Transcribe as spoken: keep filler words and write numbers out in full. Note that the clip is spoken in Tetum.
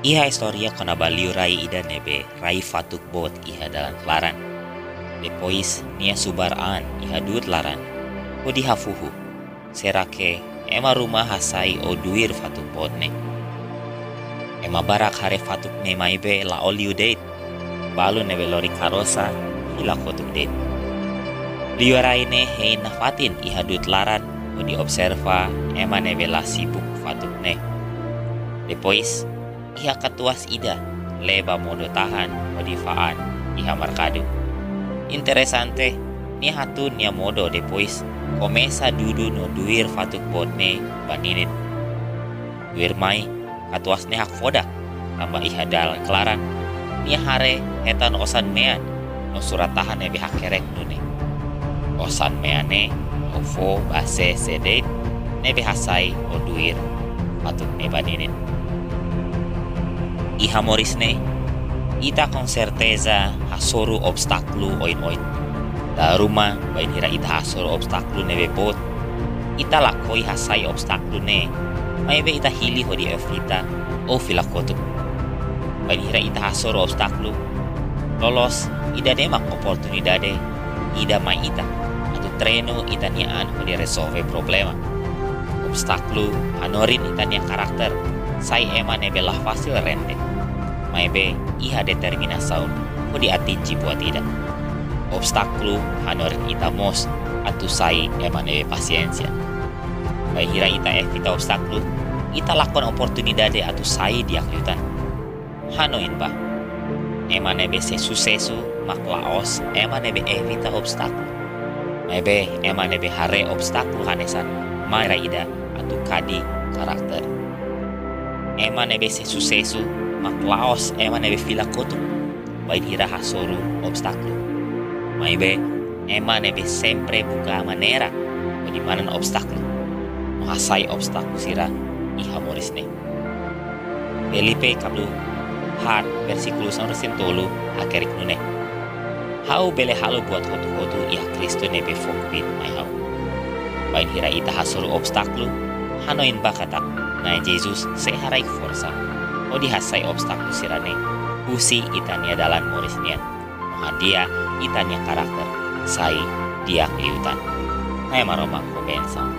Iha istória kona-ba liurai ida ne'ebé rai fatuk boot iha dalan klaran. Depois, nia subar an iha du'ut laran, hodi hafuhu: "Será que ema ruma hasai ou duir fatuk boot ne'e?" Ema barak haree fatuk ne'e maibé la'o liu de'it. Balu ne'ebé lori karosa fila kotuk de'it. Liurai ne'e hein nafatin iha du'ut laran hodi observa ema ne'ebé la sibuk fatuk ne'e. Depois, iha katuas ida leba modo tahan hodi fa'an iha merkadu. Interesante, nia hatún nia modo depois komesa dudu no duir fatuk boot ne'e ba ninin. Tuirmai, katuas ne'e hakfodak, tanba iha dalan klaran nia haree hetan osan-mean no surat-tahan ne'ebé hakerek nune'e: "Osan-mean ne'e ha'u fó ba sé-sé de'it ne'ebé hasai ou duir fatuk ne'e ba ninin." Iha moris ne'e, ita com certeza hasoru obstákulu oin-oin. Dala ruma, bainhira ita hasoru obstákulu ne'ebé boot, ita lakohi hasai obstákulu ne'e, maibé ita hili hodi evita ou fila kotuk. Bainhira ita hasoru obstákulu, loloos ida-ne'e mak oportunidade ida mai ita atu treinu ita-nia an hodi rezolve problema. Obstákulu hanorin ita-nia karakter sai ema ne'ebé la fasil rende, maibé iha determinasaun hodi atinje buat ida. Obstákulu hanorin ita mós atu sai ema ne'ebé pasiénsia. Bainhira ita evita obstákulu, ita lakon oportunidade atu sai di'ak liután. Hanoin bá, ema ne'ebé sei susesu mak la'ós ema ne'ebé evita obstákulu, maibé ema ne'ebé haree obstákulu hanesan maneira ida atu kadi karakter. Ema ne'ebé sei susesu mak la'ós ema ne'ebé fila kotuk bainhira hasoru obstákulu, maibé ema ne'ebé sempre buka maneira hodi manán obstákulu no hasai obstákulu sira iha moris ne'e. Filipe kapítulu haat versíkulu sanulu-resin-tolu hakerek nune'e: "Ha'u bele halo buat hotu-hotu iha Kristu ne'ebé fó kbiit mai ha'u." Bainhira ita hasoru obstákulu, hanoin bá katak Na'i Jesus sei haraik forsa hodi hasai obstákulu sira-ne'e husi ita-nia dalan moris nian, no hadi'a ita-nia karakter sai di'ak liután. Na'i Maromak fó bensaun.